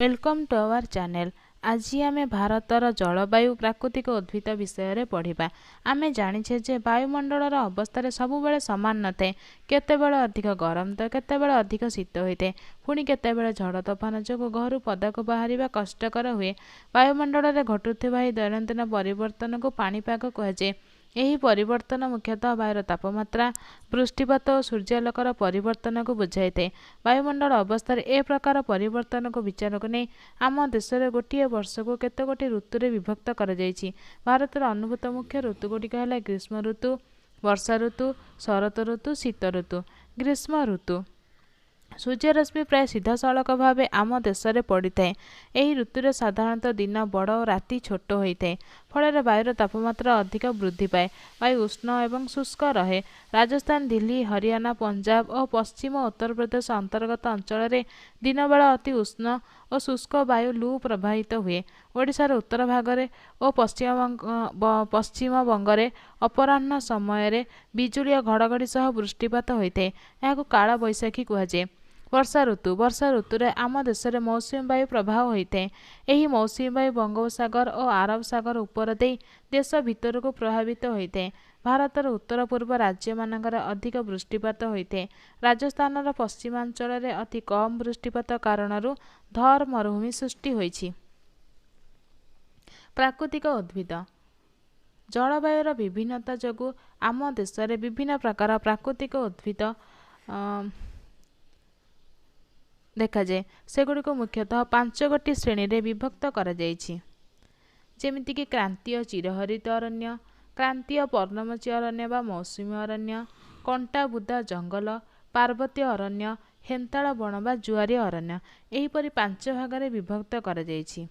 Welcome to our channel. ଆଜି ଆମେ ଭାରତର ଜଳବାୟୁ, ପ୍ରାକୃତିକ ଉଦ୍ଭିଦ ବିଷୟରେ ପଢ଼ିବା। ଆମେ ଜାଣିଛେ ଯେ ବାୟୁମଣ୍ଡଳର ଅବସ୍ଥାରେ ସବୁବେଳେ ସମାନ ନଥାଏ। କେତେବେଳେ ଅଧିକ ଗରମ ତ କେତେବେଳେ ଅଧିକ ଶୀତ ହୋଇଥାଏ। ପୁଣି କେତେବେଳେ ଝଡ଼ ତୋଫାନ ଯୋଗୁଁ ଘରୁ ପଦାକୁ ବାହାରିବା କଷ୍ଟକର ହୁଏ। ବାୟୁମଣ୍ଡଳରେ ଘଟୁଥିବା ଏହି ଦୈନନ୍ଦିନ ପରିବର୍ତ୍ତନକୁ ପାଣିପାଗ କୁହାଯାଏ। ଏହି ପରିବର୍ତ୍ତନ ମୁଖ୍ୟତଃ ବାୟୁର ତାପମାତ୍ରା, ବୃଷ୍ଟିପାତ ଓ ସୂର୍ଯ୍ୟାଲୋକର ପରିବର୍ତ୍ତନକୁ ବୁଝାଇଥାଏ। ବାୟୁମଣ୍ଡଳ ଅବସ୍ଥାରେ ଏ ପ୍ରକାର ପରିବର୍ତ୍ତନକୁ ବିଚାରକୁ ନେଇ ଆମ ଦେଶରେ ଗୋଟିଏ ବର୍ଷକୁ କେତେଗୋଟି ଋତୁରେ ବିଭକ୍ତ କରାଯାଇଛି। ଭାରତର ଅନୁଭୂତ ମୁଖ୍ୟ ଋତୁଗୁଡ଼ିକ ହେଲା ଗ୍ରୀଷ୍ମ ଋତୁ, ବର୍ଷା ଋତୁ, ଶରତ ଋତୁ, ଶୀତ ଋତୁ। ଗ୍ରୀଷ୍ମ ଋତୁ ସୂର୍ଯ୍ୟରଶ୍ମି ପ୍ରାୟ ସିଧାସଳଖ ଭାବେ ଆମ ଦେଶରେ ପଡ଼ିଥାଏ। ଏହି ଋତୁରେ ସାଧାରଣତଃ ଦିନ ବଡ଼ ଓ ରାତି ଛୋଟ ହୋଇଥାଏ। ଫଳରେ ବାୟୁର ତାପମାତ୍ରା ଅଧିକ ବୃଦ୍ଧି ପାଏ। ବାୟୁ ଉଷ୍ଣ ଏବଂ ଶୁଷ୍କ ରହେ। ରାଜସ୍ଥାନ, ଦିଲ୍ଲୀ, ହରିୟାଣା, ପଞ୍ଜାବ ଓ ପଶ୍ଚିମ ଉତ୍ତରପ୍ରଦେଶ ଅନ୍ତର୍ଗତ ଅଞ୍ଚଳରେ ଦିନବେଳା ଅତି ଉଷ୍ଣ ଓ ଶୁଷ୍କ ବାୟୁ ଲୁ ପ୍ରବାହିତ ହୁଏ। ଓଡ଼ିଶାର ଉତ୍ତର ଭାଗରେ ଓ ପଶ୍ଚିମବଙ୍ଗରେ ଅପରାହ୍ନ ସମୟରେ ବିଜୁଳି ଓ ଘଡ଼ଘଡ଼ି ସହ ବୃଷ୍ଟିପାତ ହୋଇଥାଏ। ଏହାକୁ କାଳବୈଶାଖୀ କୁହାଯାଏ। ବର୍ଷା ଋତୁ। ବର୍ଷା ଋତୁରେ ଆମ ଦେଶରେ ମୌସୁମୀ ବାୟୁ ପ୍ରବାହ ହୋଇଥାଏ। ଏହି ମୌସୁମୀ ବାୟୁ ବଙ୍ଗୋପସାଗର ଓ ଆରବ ସାଗର ଉପର ଦେଇ ଦେଶ ଭିତରକୁ ପ୍ରଭାବିତ ହୋଇଥାଏ। ଭାରତର ଉତ୍ତର ପୂର୍ବ ରାଜ୍ୟମାନଙ୍କରେ ଅଧିକ ବୃଷ୍ଟିପାତ ହୋଇଥାଏ। ରାଜସ୍ଥାନର ପଶ୍ଚିମାଞ୍ଚଳରେ ଅତି କମ୍ ବୃଷ୍ଟିପାତ କାରଣରୁ ଥର୍ ମରୁଭୂମି ସୃଷ୍ଟି ହୋଇଛି। ପ୍ରାକୃତିକ ଉଦ୍ଭିଦ। ଜଳବାୟୁର ବିଭିନ୍ନତା ଯୋଗୁଁ ଆମ ଦେଶରେ ବିଭିନ୍ନ ପ୍ରକାର ପ୍ରାକୃତିକ ଉଦ୍ଭିଦ ଦେଖାଯାଏ। ସେଗୁଡ଼ିକୁ ମୁଖ୍ୟତଃ 5 ଗୋଟି ଶ୍ରେଣୀରେ ବିଭକ୍ତ କରାଯାଇଛି, ଯେମିତିକି କ୍ରାନ୍ତୀୟ ଚିରହରିତ ଅରଣ୍ୟ, କ୍ରାନ୍ତୀୟ ପର୍ଣ୍ଣମୋଚୀ ଅରଣ୍ୟ ବା ମୌସୁମୀ ଅରଣ୍ୟ, କଣ୍ଟାବୁଦା ଜଙ୍ଗଲ, ପାର୍ବତ୍ୟ ଅରଣ୍ୟ, ହେନ୍ତାଳ ବଣ ବା ଜୁଆରୀୟ ଅରଣ୍ୟ। ଏହିପରି 5 ଭାଗରେ ବିଭକ୍ତ କରାଯାଇଛି।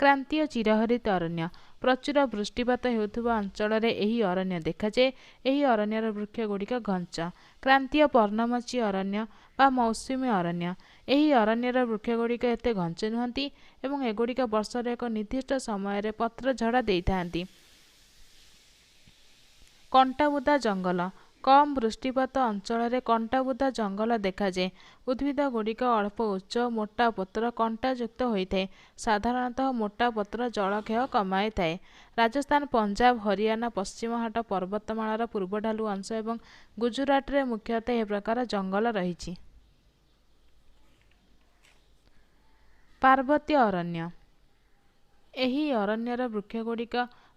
କ୍ରାନ୍ତୀୟ ଚିରହରିତ ଅରଣ୍ୟ। ପ୍ରଚୁର ବୃଷ୍ଟିପାତ ହେଉଥିବା ଅଞ୍ଚଳରେ ଏହି ଅରଣ୍ୟ ଦେଖାଯାଏ। ଏହି ଅରଣ୍ୟର ବୃକ୍ଷଗୁଡ଼ିକ ଘଞ୍ଚ। କ୍ରାନ୍ତୀୟ ପର୍ଣ୍ଣମୋଚୀ ଅରଣ୍ୟ ବା ମୌସୁମୀ ଅରଣ୍ୟ। ଏହି ଅରଣ୍ୟର ବୃକ୍ଷଗୁଡ଼ିକ ଏତେ ଘଞ୍ଚ ନୁହନ୍ତି ଏବଂ ଏଗୁଡ଼ିକ ବର୍ଷର ଏକ ନିର୍ଦ୍ଦିଷ୍ଟ ସମୟରେ ପତ୍ର ଝଡ଼ା ଦେଇଥାନ୍ତି। କଣ୍ଟାବୁଦା ଜଙ୍ଗଲ। କମ୍ ବୃଷ୍ଟିପାତ ଅଞ୍ଚଳରେ କଣ୍ଟାବୁଦା ଜଙ୍ଗଲ ଦେଖାଯାଏ। ଉଦ୍ଭିଦଗୁଡ଼ିକ ଅଳ୍ପ ଉଚ୍ଚ, ମୋଟା ପତ୍ର, କଣ୍ଟାଯୁକ୍ତ ହୋଇଥାଏ। ସାଧାରଣତଃ ମୋଟା ପତ୍ର ଜଳକ୍ଷୟ କମାଇଥାଏ। ରାଜସ୍ଥାନ, ପଞ୍ଜାବ, ହରିୟାଣା, ପଶ୍ଚିମଘାଟ ପର୍ବତମାଳାର ପୂର୍ବ ଢାଲୁ ଅଂଶ ଏବଂ ଗୁଜୁରାଟରେ ମୁଖ୍ୟତଃ ଏ ପ୍ରକାର ଜଙ୍ଗଲ ରହିଛି। ପାର୍ବତ୍ୟ ଅରଣ୍ୟ। ଏହି ଅରଣ୍ୟର ବୃକ୍ଷଗୁଡ଼ିକ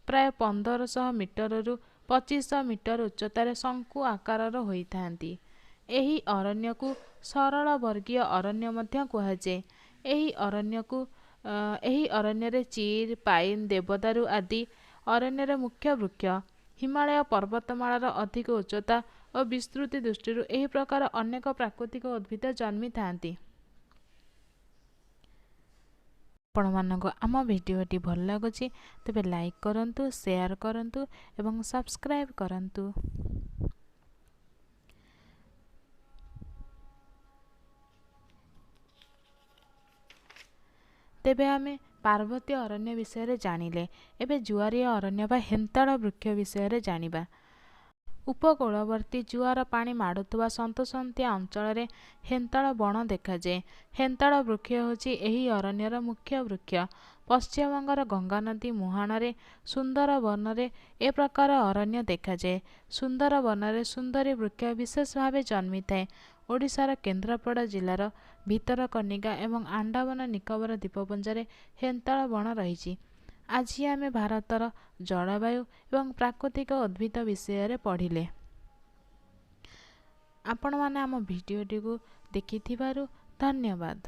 ପ୍ରାୟ 1500 ମିଟରରୁ 2500 ମିଟର ଉଚ୍ଚତାରେ ଶଙ୍କୁ ଆକାରର ହୋଇଥାନ୍ତି। ଏହି ଅରଣ୍ୟକୁ ସରଳ ବର୍ଗୀୟ ଅରଣ୍ୟ ମଧ୍ୟ କୁହାଯାଏ। ଏହି ଅରଣ୍ୟରେ ଚିର୍, ପାଇନ୍, ଦେବଦାରୁ ଆଦି ଅରଣ୍ୟର ମୁଖ୍ୟ ବୃକ୍ଷ। ହିମାଳୟ ପର୍ବତମାଳାର ଅଧିକ ଉଚ୍ଚତା ଓ ବିସ୍ତୃତି ଦୃଷ୍ଟିରୁ ଏହି ପ୍ରକାର ଅନେକ ପ୍ରାକୃତିକ ଉଦ୍ଭିଦ ଜନ୍ମିଥାନ୍ତି। ଆପଣମାନଙ୍କୁ ଆମ ଭିଡ଼ିଓଟି ଭଲ ଲାଗୁଛି ତେବେ ଲାଇକ୍ କରନ୍ତୁ, ସେୟାର କରନ୍ତୁ ଏବଂ ସବସ୍କ୍ରାଇବ୍ କରନ୍ତୁ। ତେବେ ଆମେ ପାର୍ବତ୍ୟ ଅରଣ୍ୟ ବିଷୟରେ ଜାଣିଲେ, ଏବେ ଜୁଆରୀୟ ଅରଣ୍ୟ ବା ହେନ୍ତାଳ ବୃକ୍ଷ ବିଷୟରେ ଜାଣିବା। ଉପକୂଳବର୍ତ୍ତୀ ଜୁଆର ପାଣି ମାଡ଼ୁଥିବା ସନ୍ତସନ୍ତିଆ ଅଞ୍ଚଳରେ ହେନ୍ତାଳ ବଣ ଦେଖାଯାଏ। ହେନ୍ତାଳ ବୃକ୍ଷ ହେଉଛି ଏହି ଅରଣ୍ୟର ମୁଖ୍ୟ ବୃକ୍ଷ। ପଶ୍ଚିମବଙ୍ଗର ଗଙ୍ଗାନଦୀ ମୁହାଣରେ ସୁନ୍ଦରବନରେ ଏ ପ୍ରକାର ଅରଣ୍ୟ ଦେଖାଯାଏ। ସୁନ୍ଦରବନରେ ସୁନ୍ଦରୀ ବୃକ୍ଷ ବିଶେଷ ଭାବେ ଜନ୍ମିଥାଏ। ଓଡ଼ିଶାର କେନ୍ଦ୍ରାପଡ଼ା ଜିଲ୍ଲାର ଭିତରକନିକା ଏବଂ ଆଣ୍ଡାମାନ ନିକୋବର ଦ୍ୱୀପପୁଞ୍ଜରେ ହେନ୍ତାଳ ବଣ ରହିଛି। ଆଜି ଆମେ ଭାରତର ଜଳବାୟୁ ଏବଂ ପ୍ରାକୃତିକ ଉଦ୍ଭିଦ ବିଷୟରେ ପଢ଼ିଲେ। ଆପଣମାନେ ଆମ ଭିଡ଼ିଓଟିକୁ ଦେଖିଥିବାରୁ ଧନ୍ୟବାଦ।